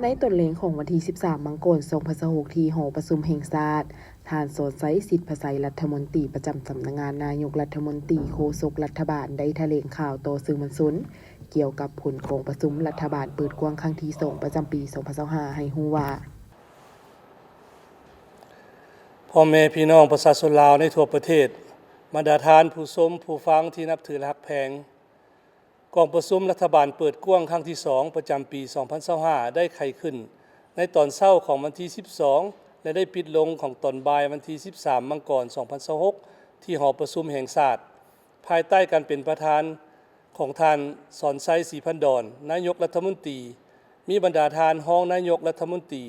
ໃນຕອນແລງຂອງວັນທີສິບສາມ ມັງກອນ ສອງພັນຊາວຫົກ ທີ່ຫໍປະຊຸມແຫ່ງຊາດ, ທ່ານ ສອນໄຊ ສິດພະໄຊ ລັດຖະມົນຕີປະຈຳສຳນັກງານນາຍົກລັດຖະມົນຕີ, ໂຄສົກລັດຖະບານ ໄດ້ຖະແຫຼງຂ່າວຕໍ່ສື່ມວນຊົນ ກ່ຽວກັບຜົນກອງປະຊຸມລັດຖະບານເປີດກວ້າງຄັ້ງທີສອງ ປະຈຳປີສອງພັນຊາວຫ້າ ໃຫ້ຮູ້ວ່າ. ພໍ່ແມ່ພີ່ນ້ອງປະຊາຊົນລາວໃນທົ່ວປະເທດ, ບັນດາທ່ານຜູ້ຊົມຜູ້ຟັງທີ່ນັບຖືແລະຮັກແພງ, ກອງປະຊຸມລັດຖະບານເປີດກວ້າງຄັ້ງທີສອງ ປະຈຳປີສອງພັນຊາວຫ້າ ໄດ້ໄຂຂຶ້ນໃນຕອນເຊົ້າຂອງວັນທີສິບສອງ ແລະ ໄດ້ປິດລົງຂອງຕອນບ່າຍວັນທີສິບສາມ ມັງກອນ ສອງພັນຊາວຫົກ ທີ່ຫໍປະຊຸມແຫ່ງຊາດ. ພາຍໃຕ້ການເປັນປະທານຂອງທ່ານ ສອນໄຊ ສີພັນດອນ ນາຍົກລັດຖະມົນຕີ, ມີບັນດາທ່ານຮອງນາຍົກລັດຖະມົນຕີ,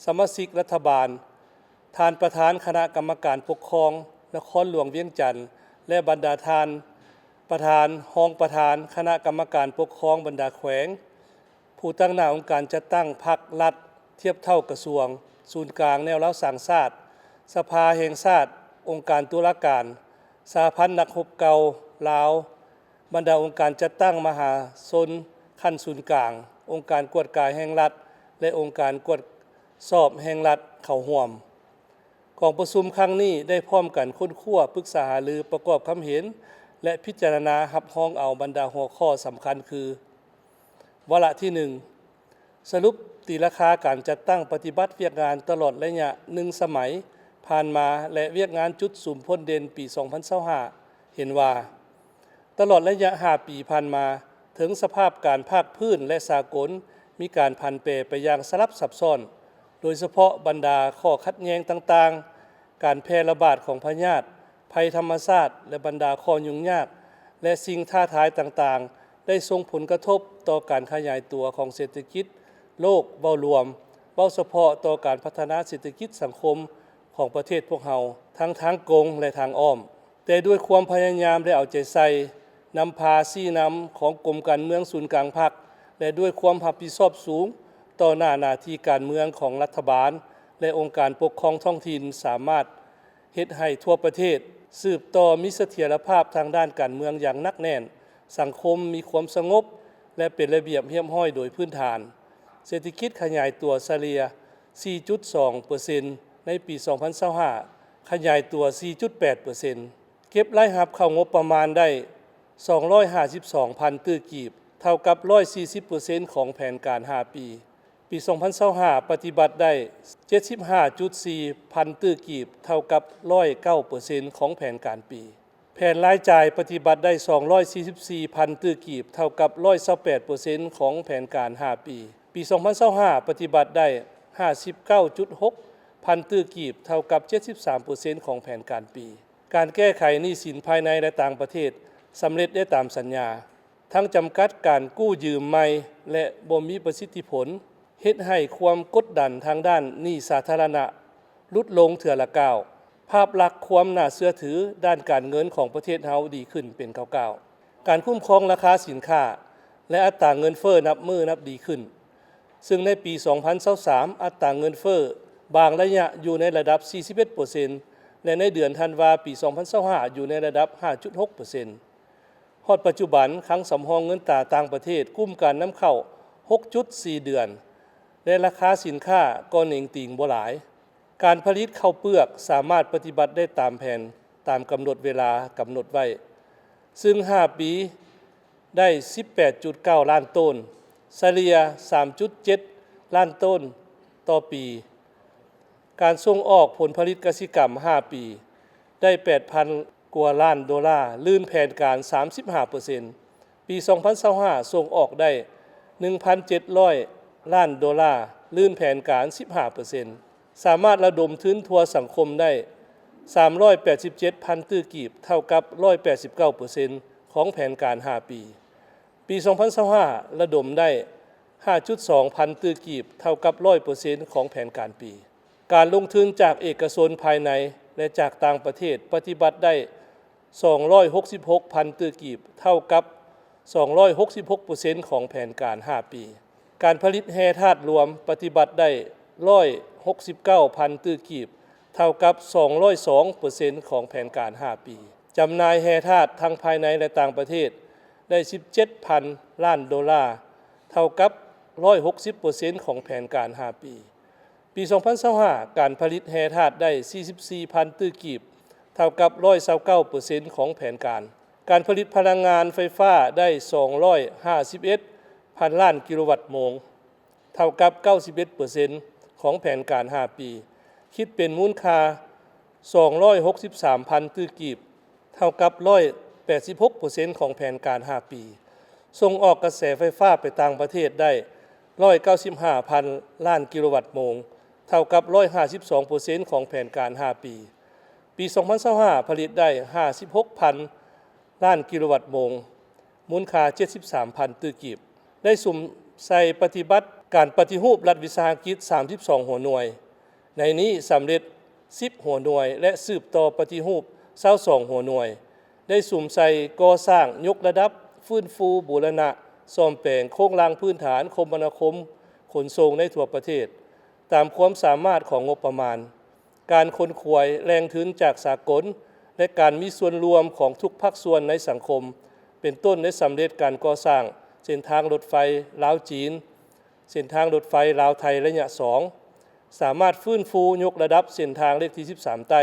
ສະມາຊິກລັດຖະບານ, ທ່ານປະທານຄະນະກຳມະການປົກຄອງນະຄອນຫຼວງວຽງຈັນ ແລະ ບັນດາທ່ານປະທານ, ຮອງປະທານຄະນະກຳມະການປົກຄອງບັນດາແຂວງ, ຜູ້ຕາງໜ້າອົງການຈັດຕັ້ງພັກລັດທຽບເທົ່າກະຊວງ, ສູນກາງແນວລາວສ້າງຊາດ, ສະພາແຫ່ງຊາດ, ອົງການຕຸລາການ, ສະຫະພັນນັກຮົບເກົ່າລາວ, ບັນດາອົງການຈັດຕັ້ງມະຫາຊົນຂັ້ນສູນກາງ, ອົງການກວດກາແຫ່ງລັດ ແລະ ອົງການກວດສອບແຫ່ງລັດເຂົ້າຮ່ວມ. ກອງປະຊຸມຄັ້ງນີ້ໄດ້ພ້ອມກັນຄົ້ນຄວ້າ, ປຶກສາຫາລື, ປະກອບຄຳເຫັນ ແລະ ພິຈາລະນາຮັບຮອງເອົາບັນດາຫົວຂໍ້ສຳຄັນຄື: ວາລະທີໜຶ່ງ ສະຫຼຸບຕີລາຄາການຈັດຕັ້ງປະຕິບັດວຽກງານຕະຫຼອດໄລຍະໜຶ່ງສະໄໝຜ່ານມາ ແລະ ວຽກງານຈຸດສຸມພົ້ນເດັ່ນປີສອງພັນຊາວຫ້າ ເຫັນວ່າ ຕະຫຼອດໄລຍະຫ້າປີຜ່ານມາ, ເຖິງສະພາບການພາກພື້ນ ແລະ ສາກົນ ມີການຜັນແປໄປຢ່າງສະຫຼັບສັບຊ້ອນ, ໂດຍສະເພາະບັນດາຂໍ້ຂັດແຍ່ງຕ່າງໆ, ການແຜ່ລະບາດຂອງພະຍາດ, ໄພທຳມະຊາດ ແລະ ບັນດາຂໍ້ຫຍຸ້ງຍາກ ແລະ ສິ່ງທ້າທາຍຕ່າງໆ ໄດ້ສົ່ງຜົນກະທົບຕໍ່ການຂະຫຍາຍຕົວຂອງເສດຖະກິດໂລກເວົ້າລວມ, ເວົ້າສະເພາະຕໍ່ການພັດທະນາເສດຖະກິດສັງຄົມຂອງປະເທດພວກເຮົາ ທັງທາງກົງ ແລະ ທາງອ້ອມ. ແຕ່ດ້ວຍຄວາມພະຍາຍາມ ແລະ ເອົາໃຈໃສ່, ນຳພາຊີ້ນຳຂອງກົມການເມືອງສູນກາງພັກ ແລະ ດ້ວຍຄວາມຮັບຜິດຊອບສູງຕໍ່ໜ້າໜ້າທີ່ການເມືອງຂອງລັດຖະບານ ແລະ ອົງການປົກຄອງທ້ອງຖິ່ນ ສາມາດເຮັດໃຫ້ທົ່ວປະເທດສືບຕໍ່ມີສະຖຽນລະພາບທາງດ້ານການເມືອງຢ່າງໜັກແໜ້ນ, ສັງຄົມມີຄວາມສະຫງົບ ແລະ ເປັນລະບຽບຮຽບຮ້ອຍໂດຍພື້ນຖານ, ເສດຖະກິດຂະຫຍາຍຕົວສະເລ່ຍສີ່ຈຸດສອງເປີເຊັນ ໃນປີສອງພັນຊາວຫ້າ ຂະຫຍາຍຕົວສີ່ຈຸດແປດເປີເຊັນ. ເກັບລາຍຮັບເຂົ້າງົບປະມານໄດ້ສອງຮ້ອຍຫ້າສິບສອງພັນຕື້ກີບ, ເທົ່າກັບຮ້ອຍສີ່ສິບເປີເຊັນຂອງແຜນການຫ້າປີ. ປີສອງພັນຊາວຫ້າ ປະຕິບັດໄດ້ເຈັດສິບຫ້າຈຸດສີ່ພັນຕື້ກີບ, ເທົ່າກັບຮ້ອຍເກົ້າເປີເຊັນຂອງແຜນການປີ. ແຜນລາຍຈ່າຍປະຕິບັດໄດ້ສອງຮ້ອຍສີ່ສິບສີ່ພັນຕື້ກີບ, ເທົ່າກັບຮ້ອຍຊາວແປດເປີເຊັນຂອງແຜນການຫ້າປີ. ປີສອງພັນຊາວຫ້າ ປະຕິບັດໄດ້ຫ້າສິບເກົ້າຈຸດຫົກພັນຕື້ກີບ, ເທົ່າກັບເຈັດສິບສາມເປີເຊັນຂອງແຜນການປີ. ການແກ້ໄຂໜີ້ສິນພາຍໃນ ແລະ ຕ່າງປະເທດສຳເລັດໄດ້ຕາມສັນຍາ, ທັງຈຳກັດການກູ້ຢືມໃໝ່ ແລະ ບໍ່ມີປະສິດທິຜົນ, ເຮັດໃຫ້ຄວາມກົດດັນທາງດ້ານໜີ້ສາທາລະນະຫຼຸດລົງເທື່ອລະກ້າວ. ພາບລັກຄວາມໜ້າເຊື່ອຖືດ້ານການເງິນຂອງປະເທດເຮົາດີຂຶ້ນເປັນກ້າວໆ. ການຄຸ້ມຄອງລາຄາສິນຄ້າ ແລະ ອັດຕາເງິນເຟີ້ນັບມື້ນັບດີຂຶ້ນ, ເຊິ່ງໃນປີສອງພັນຊາວສາມ ອັດຕາເງິນເຟີ້ບາງໄລຍະຢູ່ໃນລະດັບສີ່ສິບເອັດເປີເຊັນ ແລະ ໃນເດືອນທັນວາປີສອງພັນຊາວຫ້າ ຢູ່ໃນລະດັບຫ້າຈຸດຫົກເປີເຊັນ. ຮອດປັດຈຸບັນ, ຄັງສຳຮອງເງິນຕາຕ່າງປະເທດກຸ້ມການນຳເຂົ້າຫົກຈຸດສີ່ເດືອນ ແລະ ລາຄາສິນຄ້າກໍເໜັງຕີງບໍ່ຫຼາຍ. ການຜະລິດເຂົ້າເປືອກສາມາດປະຕິບັດໄດ້ຕາມແຜນ, ຕາມກຳນົດເວລາກຳນົດໄວ້, ເຊິ່ງຫ້າປີໄດ້ສິບແປດຈຸດເກົ້າລ້ານໂຕນ, ສະເລ່ຍສາມຈຸດເຈັດລ້ານໂຕນຕໍ່ປີ. ການສົ່ງອອກຜົນຜະລິດກະສິກຳຫ້າປີໄດ້ແປດພັນກວ່າລ້ານໂດລາ, ລື່ນແຜນການສາມສິບຫ້າເປີເຊັນ. ປີສອງພັນຊາວຫ້າ ສົ່ງອອກໄດ້ໜຶ່ງພັນເຈັດຮ້ອຍລ້ານໂດລາ, ລື່ນແຜນການສິບຫ້າເປີເຊັນ. ສາມາດລະດົມທຶນທົ່ວສັງຄົມໄດ້ສາມຮ້ອຍແປດສິບເຈັດພັນຕື້ກີບ, ເທົ່າກັບຮ້ອຍແປດສິບເກົ້າເປີເຊັນຂອງແຜນການຫ້າປີ. ປີສອງພັນຊາວຫ້າ ລະດົມໄດ້ຫ້າຈຸດສອງພັນຕື້ກີບ, ເທົ່າກັບຮ້ອຍເປີເຊັນຂອງແຜນການປີ. ການລົງທຶນຈາກເອກະຊົນພາຍໃນ ແລະ ຈາກຕ່າງປະເທດປະຕິບັດໄດ້ສອງຮ້ອຍຫົກສິບຫົກພັນຕື້ກີບ, ເທົ່າກັບສອງຮ້ອຍຫົກສິບຫົກເປີເຊັນຂອງແຜນການຫ້າປີ. ການຜະລິດແຮ່ທາດລວມປະຕິບັດໄດ້ຮ້ອຍຫົກສິບເກົ້າພັນຕື້ກີບ, ເທົ່າກັບສອງຮ້ອຍສອງເປີເຊັນຂອງແຜນການຫ້າປີ. ຈຳໜ່າຍແຮ່ທາດທັງພາຍໃນ ແລະ ຕ່າງປະເທດໄດ້ສິບເຈັດພັນລ້ານໂດລາ, ເທົ່າກັບ ຮ້ອຍຫົກສິບເປີເຊັນຂອງແຜນການຫ້າປີ. ປີສອງພັນຊາວຫ້າ ການຜະລິດແຮ່ທາດໄດ້ສີ່ສິບສີ່ພັນຕື້ກີບ, ເທົ່າກັບຮ້ອຍຊາວເກົ້າເປີເຊັນຂອງແຜນການ. ການຜະລິດພະລັງງານໄຟຟ້າໄດ້ສອງຮ້ອຍຫ້າສິບເອັດພັນລ້ານກິໂລວັດໂມງ, ເທົ່າກັບເກົ້າສິບເອັດເປີເຊັນຂອງແຜນການຫ້າປີ, ຄິດເປັນມູນຄ່າສອງຮ້ອຍຫົກສິບສາມພັນຕື້ກີບ, ເທົ່າກັບຮ້ອຍແປດສິບຫົກເປີເຊັນຂອງແຜນການຫ້າປີ. ສົ່ງອອກກະແສໄຟຟ້າໄປຕ່າງປະເທດໄດ້ຮ້ອຍເກົ້າສິບຫ້າພັນລ້ານກິໂລວັດໂມງ, ເທົ່າກັບຮ້ອຍຫ້າສິບສອງເປີເຊັນຂອງແຜນການຫ້າປີ. ປີສອງພັນຊາວຫ້າ ຜະລິດໄດ້ຫ້າສິບຫົກພັນລ້ານກິໂລວັດໂມງ, ມູນຄ່າເຈັດສິບສາມພັນຕື້ກີບ. ໄດ້ສຸມໃສ່ປະຕິບັດການປະຕິຮູບລັດວິສາຫະກິດສາມສິບສອງຫົວໜ່ວຍ, ໃນນີ້ສຳເລັດສິບຫົວໜ່ວຍ ແລະ ສືບຕໍ່ປະຕິຮູບຊາວສອງຫົວໜ່ວຍ. ໄດ້ສຸມໃສ່ກໍ່ສ້າງ, ຍົກລະດັບ, ຟື້ນຟູ, ບູລະນະ, ສ້ອມແປງໂຄງລ່າງພື້ນຖານຄົມມະນາຄົມຂົນສົ່ງໃນທົ່ວປະເທດ, ຕາມຄວາມສາມາດຂອງງົບປະມານ, ການຂົນຂວາຍແຫຼ່ງທຶນຈາກສາກົນ ແລະ ການມີສ່ວນຮ່ວມຂອງທຸກພາກສ່ວນໃນສັງຄົມ, ເປັນຕົ້ນໄດ້ສຳເລັດການກໍ່ສ້າງເສັ້ນທາງລົດໄຟລາວ-ຈີນ, ເສັ້ນທາງລົດໄຟລາວ-ໄທໄລຍະສອງ, ສາມາດຟື້ນຟູຍົກລະດັບເສັ້ນທາງເລກທີສິບສາມໃຕ້,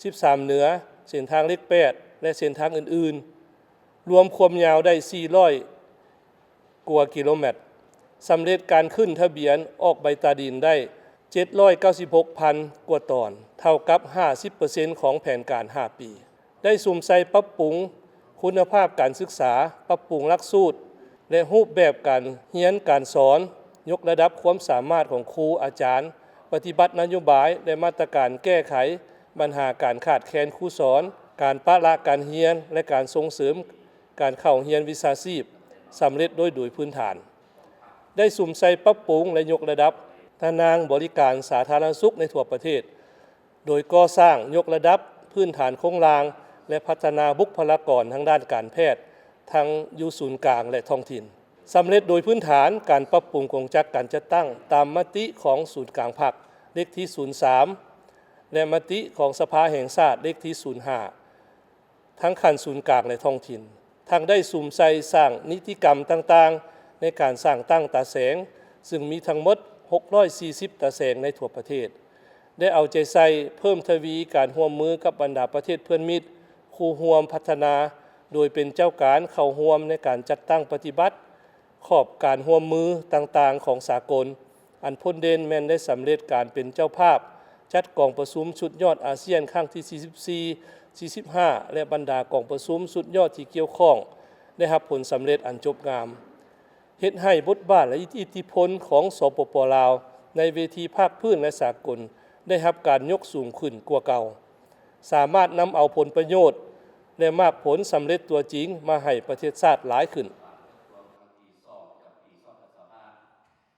ສິບສາມເໜືອ, ເສັ້ນທາງເລກແປດ ແລະ ເສັ້ນທາງອື່ນໆ, ລວມຄວາມຍາວໄດ້ສີ່ຮ້ອຍກວ່າກິໂລແມັດ, ສຳເລັດການຂຶ້ນທະບຽນອອກໃບຕາດິນໄດ້ເຈັດຮ້ອຍເກົ້າສິບຫົກພັນກວ່າຕອນ, ເທົ່າກັບຫ້າສິບເປີເຊັນຂອງແຜນການຫ້າປີ. ໄດ້ສຸມໃສ່ປັບປຸງຄຸນນະພາບການສຶກສາ, ປັບປຸງຫຼັກສູດ ແລະ ຮູບແບບການຮຽນການສອນ, ຍົກລະດັບຄວາມສາມາດຂອງຄູອາຈານ, ປະຕິບັດນະໂຍບາຍ ແລະ ມາດຕະການແກ້ໄຂບັນຫາການຂາດແຄນຄູສອນ, ການປະລະການຮຽນ ແລະ ການສົ່ງເສີມການເຂົ້າຮຽນວິຊາຊີບ ສຳເລັດໂດຍ ໂດຍພື້ນຖານ. ໄດ້ສຸມໃສ່ປັບປຸງ ແລະ ຍົກລະດັບຕາໜ່າງບໍລິການສາທາລະນະສຸກໃນທົ່ວປະເທດ, ໂດຍກໍ່ສ້າງຍົກລະດັບພື້ນຖານໂຄງລ່າງ ແລະ ພັດທະນາບຸກຄະລາກອນທາງດ້ານການແພດ ທັງຢູ່ສູນກາງ ແລະ ທ້ອງຖິ່ນ. ສຳເລັດໂດຍພື້ນຖານການປັບປຸງກົງຈັກການຈັດຕັ້ງຕາມມະຕິຂອງສູນກາງພັກເລກທີສູນສາມ ແລະ ມະຕິຂອງສະພາແຫ່ງຊາດເລກທີສູນຫ້າ ທັງຂັ້ນສູນກາງ ແລະ ທ້ອງຖິ່ນ, ທັງໄດ້ສຸມໃສ່ສ້າງນິຕິກຳຕ່າງໆ ໃນການສ້າງຕັ້ງຕາແສງ, ຊຶ່ງມີທັງໝົດຫົກຮ້ອຍສີ່ສິບຕາແສງໃນທົ່ວປະເທດ. ໄດ້ເອົາໃຈໃສ່ເພີ່ມທະວີການຮ່ວມມືກັບບັນດາປະເທດເພື່ອນມິດຄູ່ຮ່ວມພັດທະນາ, ໂດຍເປັນເຈົ້າການເຂົ້າຮ່ວມໃນການຈັດຕັ້ງປະຕິບັດຂອບການຮ່ວມມືຕ່າງໆຂອງສາກົນ, ອັນພົ້ນເດັ່ນແມ່ນໄດ້ສຳເລັດການເປັນເຈົ້າພາບຈັດກອງປະຊຸມສຸດຍອດອາຊຽນຄັ້ງທີສີ່ສິບສີ່ ສີ່ສິບຫ້າ ແລະ ບັນດາກອງປະຊຸມສຸດຍອດທີ່ກ່ຽວຂ້ອງໄດ້ຮັບຜົນສຳເລັດອັນຈົບງາມ, ເຮັດໃຫ້ບົດບາດ ແລະ ອິດທິພົນຂອງ ສປປ ລາວ ໃນເວທີພາກພື້ນ ແລະ ສາກົນ ໄດ້ຮັບການຍົກສູງຂຶ້ນກວ່າເກົ່າ, ສາມາດນຳເອົາຜົນປະໂຫຍດ ແລະ ໝາກຜົນສຳເລັດຕົວຈິງມາໃຫ້ປະເທດຊາດຫຼາຍຂຶ້ນ.